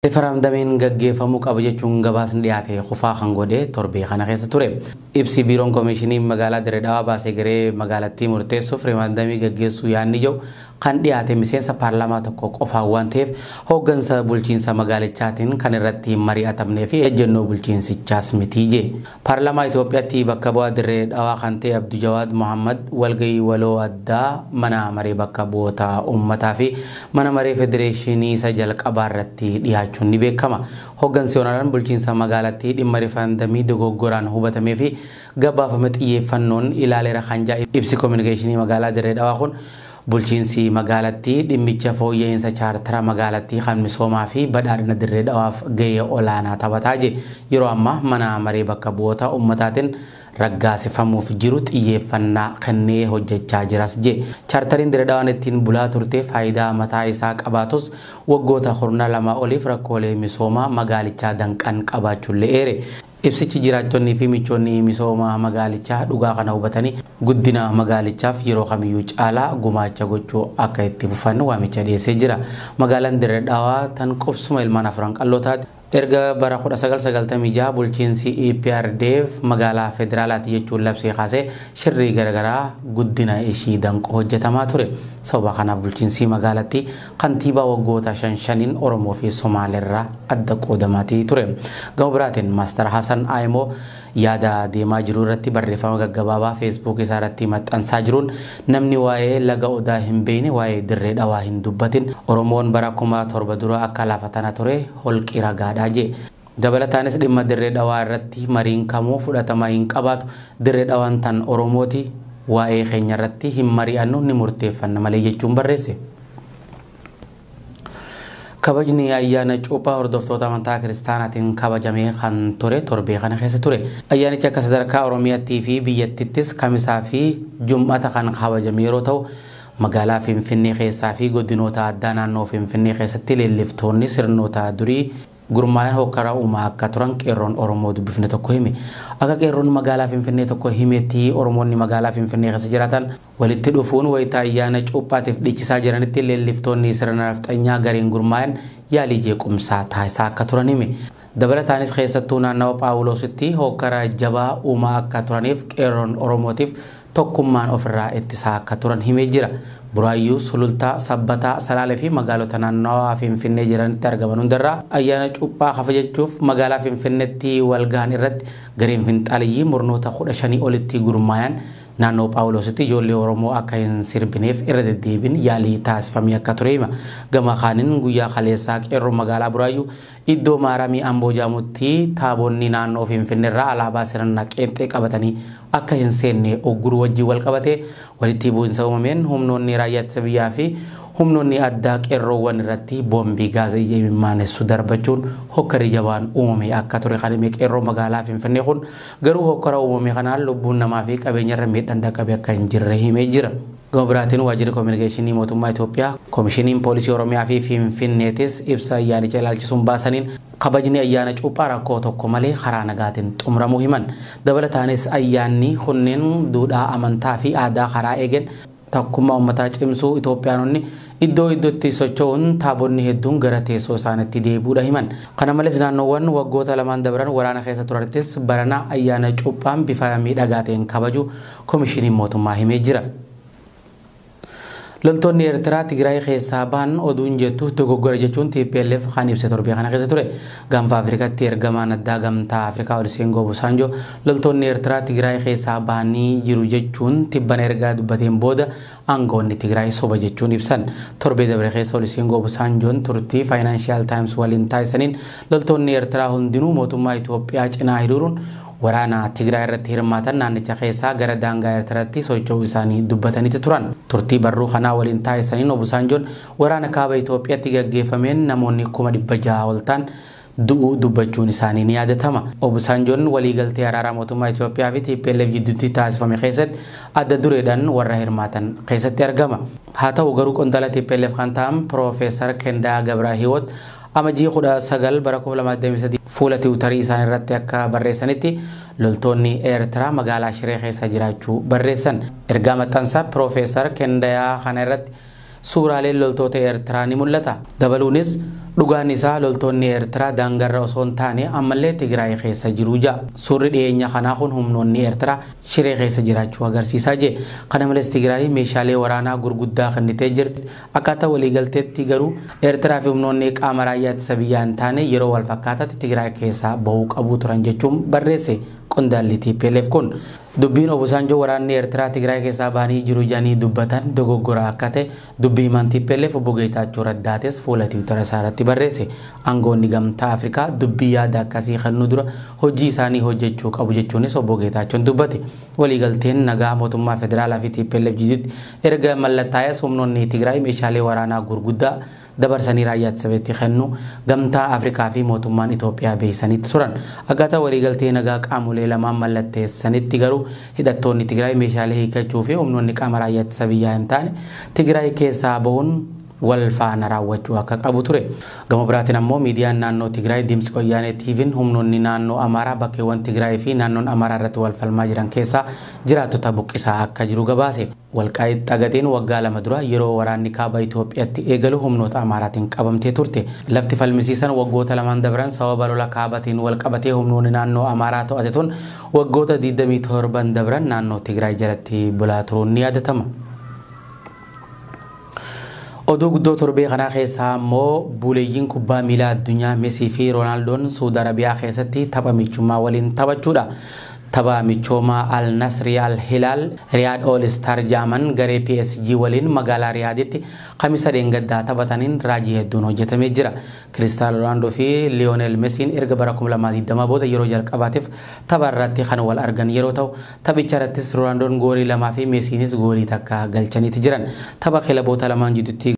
Rifarandamiin gaggeeffamuu qaba jechuun gabaasni dhiyaate kufaa kan godhe torbee kana keessa ture. Ibsi biiroon koomishinii magaalaa Dirree Dhawaa baasee garee magaalattii murteessuuf rifarandamii gaggeessuu yaadni jiru kan dhiyaate miseensa paarlaamaa tokko qofaan waan ta'eef, hooggansa bulchiinsa magaalichaatiin kan irratti hin mari'atamnee fi ejjennoo bulchiinsichaas miti jee. Paarlaamaa Itoophiyaatti bakka bu'aa Dirree Dhawaa kan ta'e Abduu Jawaad Mohammad walgahii waloo addaa mana maree bakka bu'oota uummataa fi mana maree federeeshinii isa jalqabaa irratti dhiyaachuun ni beekama. Hooggansi olaanaan bulchiinsa magaalattii dhimma rifarandamii dogoggoraan hubatamee fi gabaafame xiyyeeffannoon ilaaleera kan jedhe ibsi koominikeeshinii magaalaa Dirree Dhawaa kun, bulchiinsi magaalattii dhimmicha fooyya'insa chaartara magaalattii kan misoomaa fi badhaadhina Dirree Dhawaaf gahee olaanaa taphataa je, yeroo ammaa mana maree bakka bu'oota uummataatiin raggaasifamuuf jiru xiyyeeffannaa kennee hojjechaa jiras je. Chaartariin Dirree Dhawaan ittiin bulaa turte faayidaa mataa isaa qabaatus, waggoota 12 oliif rakkoolee misoomaa magaalichaa danqan qabaachuullee eere. Ibsichi jiraattonnii fi michoonni misooma magaalichaa dhugaa kana hubatanii guddina magaalichaaf yeroo kamiyyuu caalaa gumaacha gochuu akka itti fufan waamicha dhiyeessee jira. Magaalaan Dirree Dhawaa tan qubsuma ilmaan afran qalloo taate erga bara 1996 bulchiinsi EPRDF magaalaa federaalaati jechuun labsee kaasee shirrii garaagaraa guddina ishii danqu hojjetamaa ture. Sababa kanaaf bulchiinsi magaalattii kantiibaa waggoota shan shaniin Oromoo fi Somaaleerraa adda qoodamaatii ture. Gama biraatiin Maastar Hasan Ayimoo yaada deemaa jiru irratti barreeffama gaggabaabaa Feesbuuk isaa irratti maxxansaa jiruun, namni waa'ee laga Odaa hin beekne waa'ee Dirree Dhawaa hin dubbatin, Oromoon bara 7000 dura akka lafa tana ture holqi ragaadhaa jee. Dabalataanis dhimma Dirree Dhawaa irratti mariin kamuu fudhatama hin qabaatu, Dirree Dhawaan tan Oromooti, waa'ee keenya irratti hin mari'annu, ni murteeffanna malee jechuun barreesse. Kabajni ayyaana cuuphaa hordoftoota amantaa kiristaanaatiin kabajamee kan ture torbee kana keessa ture. Ayyaanichi akka sadarkaa Oromiyaattii fi biyyattiittis kamisaa fi jum'ata kan kabajame yeroo ta'u, magaalaa Finfinnee keessaa fi godinoota addaa naannoo Finfinnee keessatti leelliftoonni sirnoota durii gurmaa'an hokkara uumaa akka turan qeerroon Oromoo dubbifne tokko hime. Akka qeerroon magaalaa Finfinnee tokko himetti, Oromoonni magaalaa Finfinnee keessa jiraatan walitti dhufuun wayitaa ayyaana cuuphaatiif dhiichisaa jiranitti leelliftoonni sirna nafxanyaa gareen gurmaa'an yaalii jeequmsaa taasisaa akka turan hime. Dabalataanis keessattuu naannawa Phaawulositti hokkara jabaa uumaa akka turaniif qeerroon Oromootiif tokkummaan ofirraa ittisaa akka turan himee jira. Buraayyuu, Sulultaa, Sabbataa, Salaalee fi magaalota naannawaa Finfinnee jiranitti argaman hundarraa ayyaana cuuphaa kabajachuuf magaalaa Finfinneetti walgahan irratti gareen finxaaliyyii murnoota 15 olitti gurmaayan naannoo Phaawulositti ijoollee Oromoo akka hin sirbineef irra deddeebiin yaalii taasifamee akka ture hima. Gama kaaniin guyyaa kaleessaa qeerroo magaalaa Buraayyuu iddoo Maaramii Amboo jedhamutti taabonni naannoo Finfinneerraa alaabaa sirna qeenxee qabatanii akka hin seenne ogguruu wajjin wal qabate walitti bu'insa uumameen humnoonni raayyaa ittisa biyyaa fi humnoonni addaa qeerroowwan irratti boombii gaaza ija imimmaanessu darbachuun hokkarri jabaan uumame akka ture kan hime qeerroo magaalaa Finfinnee kun, garuu hokkara uumame kanaan lubbuun namaa fi qabeenyarra miidhaan dhaqqabe akka hin jirre himee jira. Gama biraatiin waajjirri koominikeeshinii mootummaa Itoophiyaa, koomishiniin poolisii Oromiyaa fi Finfinneetis ibsa ayyaanicha ilaalchisuun baasaniin kabajni ayyaana cuuphaa rakkoo tokko malee karaa nagaatiin xumuramuu himan. Dabalataanis ayyaanni kunneen duudhaa amantaa fi aadaa karaa eegen tokkummaa uummataa cimsuu, Itoophiyaanonni iddoo iddootti socho'uun taabonni hedduun gara teessoo isaaniitti deebi'uudha himan. Kana malees naannoowwan waggoota lamaan dabran waraana keessa turanittis barana ayyaana cuuphaan bifa miidhagaa ta'een kabaju koomishiniin mootummaa himee jira. Loltoonni Eertiraa Tigraay keessaa bahan oduun jettu dogoggora jechuun TPLF kan ibse torbee kana keessa ture. Gaanfa Afrikaatti ergamaan addaa gamtaa Afrikaa Olusegun Obasanjo loltoonni Eertiraa Tigraay keessaa bahanii jiru jechuun tibbana ergaa dubbateen booda aangawoonni Tigraay soba jechuun ibsan. Torbee dabre keessa Olusegun Obasanjoon turtii Financial Times waliin taasisaniin loltoonni Eertiraa hundinuu mootummaa Itoophiyaa cinaa hiriiruun waraana Tigraay irratti hirmaatan naannicha keessaa gara daangaa Eertiraatti socho'uu isaanii dubbataniiti turan. Turtii barruu kanaa waliin taasisaniin Obasanjoon waraana kaaba Itoophiyaatti gaggeeffameen namoonni 600,000 ol ta'an du'uu dubbachuun isaanii ni yaadatama. Obasanjoon waliigaltee araaraa mootummaa Itoophiyaa fi TPLF jidduutti taasifame keessatti adda dureedhaan warra hirmaatan keessatti argama. Haa ta'u garuu qondaala TPLF kan ta'an Piroofeesar Kendaa Gabrahiwoot Amajjii 19 bara 2023 fuula tiwutarii isaan irratti akka barreessanitti loltoonni Eertiraa magaalaa Shiree keessa jiraachuu barreessan. Ergaa maxxansaa Piroofeesar Kendayaa kana irratti Suuraaleen loltoota Eertiraa ni mul'ata. Dabaluunis dhugaan isaa loltoonni Eertiraa daangarra osoo hin taane ammallee Tigraay keessa jiru ja'a. Suurri dhiyeenya kanaa kun humnoonni Eertiraa Shiree keessa jiraachuu agarsiisaa jee. Kana malees Tigraay meeshaalee waraanaa gurguddaa kennitee jirti. Akkaataa waliigalteetti garuu Eertiraa fi humnoonni qaama raayyaa ittisa biyyaa hin taane yeroo wal fakkaataatti Tigraay keessaa bahuu qabu turan jechuun barreesse qondaalli TPLF kun. Dubbiin Obosaanjoo waraanni Eertiraa Tigraay keessaa bahanii jiru jedhanii dubbatan dogoggora akka ta'e dubbii himaan TPLF obbo Geetaachoo Raddaates fuula Tiwutara isaa irratti barreesse. Aangoonni Gamtaa Afrikaa dubbii yaada akkasii kennuu dura hojii isaanii hojjechuu qabu jechuunis obbo Geetaachoon dubbate. Waliigalteen nagaa mootummaa federaalaa fi TPLF jidduutti erga mallattaa'es humnoonni Tigraay meeshaalee waraanaa gurguddaa dabarsanii raayyaa ittisa biyyatti kennuu Gamtaa Afrikaa fi mootummaan Itoophiyaa beeksisaniitti turan. Akkaataa waliigaltee nagaa qaamolee lamaan mallatteessanitti garuu hidhattoonni Tigraay meeshaalee hiikkachuu fi humnoonni qaama raayyaa ittisa biyyaa hin taane Tigraay keessaa bahuun wal faana raawwachuu akka qabu ture. Gama biraatiin ammoo miidiyaan naannoo Tigraay Dimtsi Wayyaanee TV'n humnoonni naannoo Amaaraa bakkeewwan Tigraay fi naannoon Amaaraa irratti wal falmaa jiran keessaa jiraattota buqqisaa akka jiru gabaase. Walqaayit Xagadeen waggaa 2 dura yeroo waraanni kaaba Itoophiyaatti eegalu humnoota Amaaraatiin qabamtee turte. Lafti falmisiisan waggoota lamaan dabran sababa lola kaabatiin wal qabatee humnoonni naannoo Amaaraa to'ate tun waggoota 27 dabran naannoo Tigraay jalatti bulaa turuun ni yaadatama. Oduu guddoo torbee kanaa keessaa ammoo buleeyyiin kubbaa miilaa addunyaa Mesii fi Roonaaldoon Suudi Arabiyaa keessatti tapha michummaa waliin taphachuudha. Tapha michoomaa Al Nasri Al Hilaal Riyaad All Star jaaman garee PSG waliin magaalaa Riyaaditti Kamisa dheengaddaa taphataniin raajii hedduun hojjetamee jira. Kiristaanoo Roonaaldoo fi Liyoonel Mesiin erga bara 2020 booda yeroo jalqabaatiif tapha irratti kan wal argan yeroo ta'u, taphicha irrattis Roonaandoon goolii 2 fi Mesiinis goolii 1 galchaniiti jiran. Tapha kilaboota lamaan jidduutti